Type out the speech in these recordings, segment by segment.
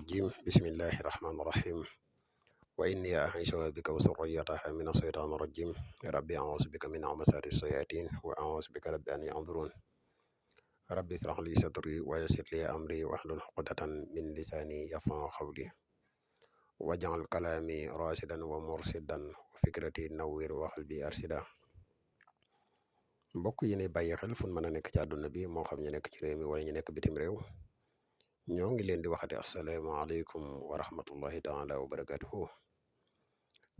الرجيم بسم الله الرحمن الرحيم وإني أعيذها بك وذريتها من الشيطان الرجيم ربي أعوذ بك من همزات الشياطين وأعوذ بك رب أن يحضرون ربي اشرح لي صدري ويسر لي أمري واحلل عقدة من لساني يفقهوا قولي واجعل كلامي راشدا ومرشدا وفكرتي نوّر وقلبي أرشدا mbokk yi ne bàyyi xel fu mën a nekk ci àdduna bi moo xam ñu nekk ci réew mi wala ñu nekk bitim réew ñoo ngi leen di waxati asalaamaaleykum wa rahmatullahi taala wa barakatuhu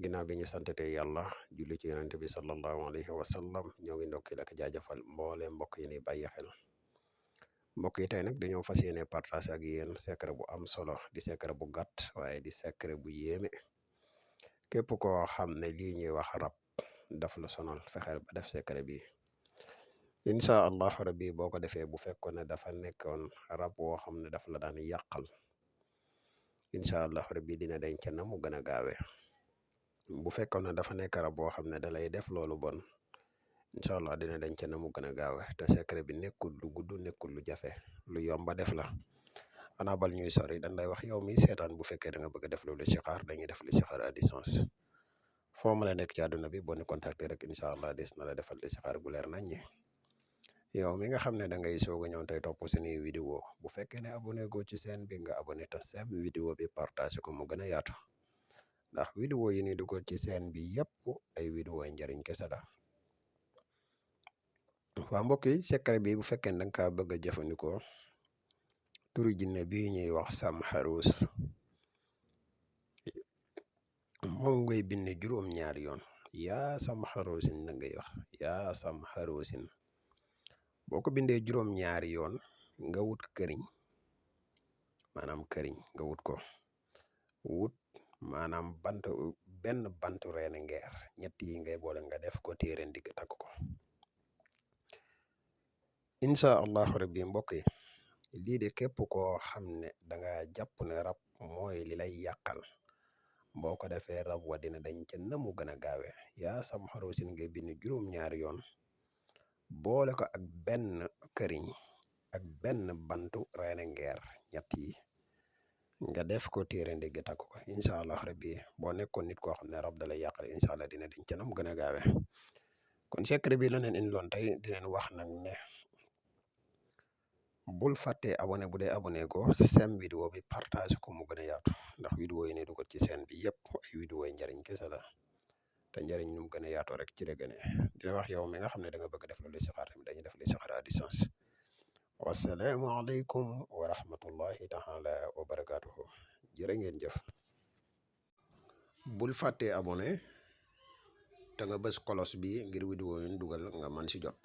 ginnaaw bi ñu santate yàlla julli ci yonente bi sallallahu alayhi wa sallam ñoo ngi ndokki ak jaajëfal mboole mbokk yi ni bàyyi xel mbokk yi tey nag dañoo fas yéene partage ak yéen secret bu am solo di secret bu gàtt waaye di secret bu yéeme képp koo xam ne lii ñuy wax rab daf la sonal fexeel ba def secret bi incha allah rabbi boo ko defee bu fekkoon ne dafa nekkoon rab woo xam ne daf la daan yàqal incha allah rabbi dina denc na mu gën a gaawee bu fekkoon ne dafa nekk rab boo xam ne da lay def loolu bon incha allah dina denc na mu gën a gaawee te secret bi nekkul lu gudd nekkul lu jafe lu yomba def la xanaa bal ñuy sori dañ lay wax yow mi seetaan bu fekkee da nga bëgg a def loolu listixaar dañuy def listixaar à distance foo mën a nekk ci àdduna bi boo ñu contacter rek incha allah des na la defal listixaar gu leer naññi yow mi nga xam ne da ngay soog a ñëw tey topp suñuy vidéo bu fekkee ne abonné go ci seen bi nga abonné te sem vidéo bi partage ko mu gën a yaatu ndax vidéo yi ni dugal ci seen bi yëpp ay vidéo yi njëriñ kese la waa mbokk yi secret bi bu fekkee ne da nga kaa bëgg a jëfandikoo turu jinne bi ñuy wax Samxaruus moom ngay bind juróom-ñaari yoon yaa Samxaruusin na ngay wax yaa Samxaruusin boo ko bindee juróom-ñaari yoon nga wut këriñ maanaam këriñ nga wut ko wut maanaam benn bantu reene ngeer ñett yi ngay boole nga def ko téere ndigg takk ko incha allahu rabbi mbokk yi lii de képp koo xam ne danga jàpp ne rab mooy li lay yàqal boo ko defee rab wa dina dañ ca na mu gën a gaawee yaa Samxaruusin ngay bind juróom-ñaari yoon boole ko ak benn këriñ ak benn bantu reene ngeer ñett yi nga def ko téere ndigg takk ko incha allah rabbi boo nekkoon nit koo xam ne rab da lay yàqal incha allah dina dañ ca na mu gën a gaawee kon secret bi la leen indiloon tey di leen wax nag ne bul fàttee abonné bu dee abonné ko sem vidéo bi partage ko mu gën a yaatu ndax vidéo yi ne dugal ci seen bi yëpp ay vidéo yi njëriñ kese la te njëriñ ñu mu gën a yaatoo rek ci la gën a dina wax yow mi nga xam ne da nga bëgg def loolu listixaar tamit dañuy def listixaar à distance wasalaamu aleykum wa rahmatullahi taala wa barakatuhu jërë ngeen jëf bul fàttee abonné te nga bës kolos bi ngir vidéo yi dugal nga man si jot